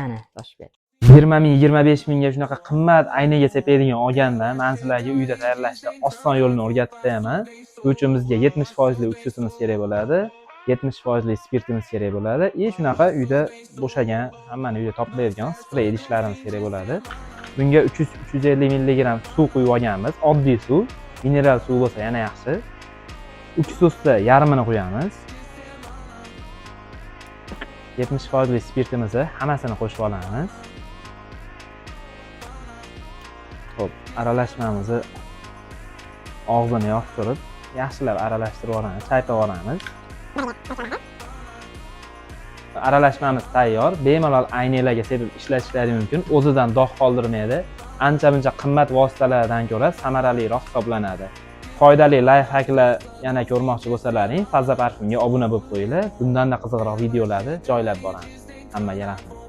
Ana, toshib ketdi. 20 ming, 25 mingga shunaqa qimmat aynaga sepadigan olganda, man sizlarga uyda tayyorlashni oson yo'lini o'rgatib beraman. Bu uchun bizga 70 foizli uksusimiz kerak bo'ladi, 70 foizli spirtimiz kerak bo'ladi и shunaqa uyda bo'shagan, hammani uyda topiladigan sprey idishlarimiz kerak bo'ladi. Bunga 300 350 milligramm suv quyib olganmiz, oddiy suv, mineral suv bo'lsa yana yaxshi. Uksusni yarmini quyamiz. 70 foizli spirtimizni hammasini qo'shib olamiz. Xo'p, aralashmamizni og'zini yopib turib, yaxshilab aralashtirib yuboramiz, chaypab yuboramiz. Aralashmamiz tayyor. Bemalol aynalarga sepib ishlatishlari mumkin. O'zidan dog' qoldirmaydi. Ancha-muncha qimmat vositalardan ko'ra samaraliroq hisoblanadi. Foydali layfhaklar yana ko'rmoqchi bo'lsalaring, Faza Parfumga obuna bo'lib qo'yinglar. Bundan-da qiziqroq videolarni joylab boramiz. Hammaga rahmat.